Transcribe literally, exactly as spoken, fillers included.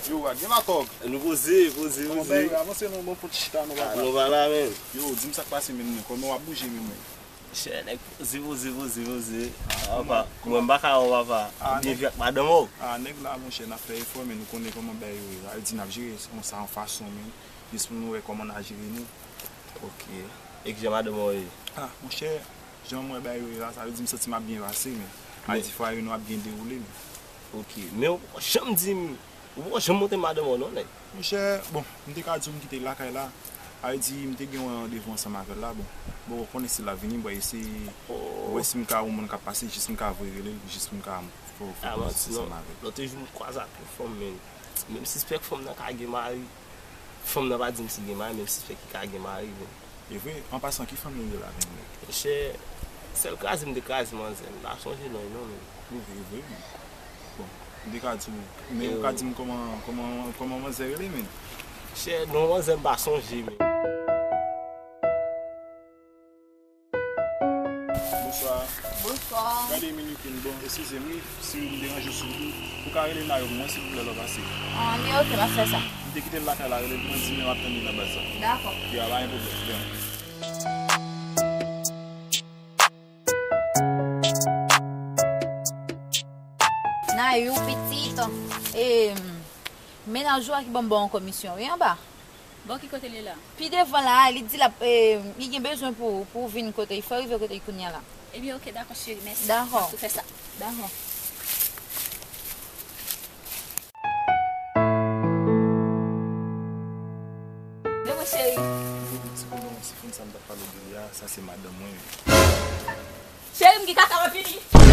Yo, Rad, gen la tòg. Nou poze, poze, poze. Kòman bagay yo? Avanse non, bon, pou ti chita, nou pa. Ah, nou pa la menm. Yo, di m sa k pase menm, men. Kòman w ap bouje menm, men? Chè, nèg poze, poze, poze, poze. Ah, papa, mwen m pa ka wè w, papa. Ou byen viv ak madanm ou? Ah, nèg la, monchè, n ap fè efò, men nou konnen kòman bagay yo ye. Sa vle di, n ap jere sa yon fason, men. Jis pou nou wè kòman n a jere nou. Ok. E kijan madanm ou ye? Ah, monchè, jan mwen bay yo ye la, sa vle di m santi m ap byen pase, men. A di fwaye nou ap byen dewoule, men. Ok. Men ou poko janm di m, ou poko janm montre madanm ou non, nèg. Monchè, bon, m te ka di w m kite l lakay la. A di m te gen yon randevou ansanm avè l la, bon. Bon, ou konnen si l ap vini, bon, eseye wè si m ka yon moun k ap pase, jis m ka voye rele l, jis pou m ka fè yon ti ansanm avè l. Lòt jou m kwaze ak yon fanm, men. Men m sispèk fanm nan ka gen mari. Fanm nan pa di m si gen mari, men m sispèk li ka gen mari, men. E vre? An pasan, ki fanm yo ye la menm, men? Monchè, sèl kraze m te kraze manzè, m pa sonje non li non, men. Ou vre, vre, men. Bon, m te ka di w, men ou ka di m kòman, kòman, kòman manzè rele, men? Monchè, non manzè m pa sonje, men. Bonswa. Bonswa. Gade minit, bon, eskize m, wi, si m deranje w, silvouplè. Ou ka rele Nayo pou mwen, silvouplè, lè w pase. Ah, li oke, m ap fè sa. M te kite l lakay la, rele l pou mwen, di m m ap tann li nan baz la. Dakò. Ya, pa gen pwoblèm. Nayou, pitit, e, mennaj ou a ki ban m ba w yon komisyon, wi, anba. Bon, ki kote l ye la? Pi devan la, li di l ap, e, li gen bezwen pou, pou w vin kote l, fò w rive kote l kounye a la. Ebyen, oke, dakò, cheri, mèsi. Dakò. M ap tou fè sa. Dakò. Men mwen, cheri. Ti koudon, ti fon sa m t ap pale w de li a, sa se madanm mwen, wi. Cheri, m gen kaka m ap vini.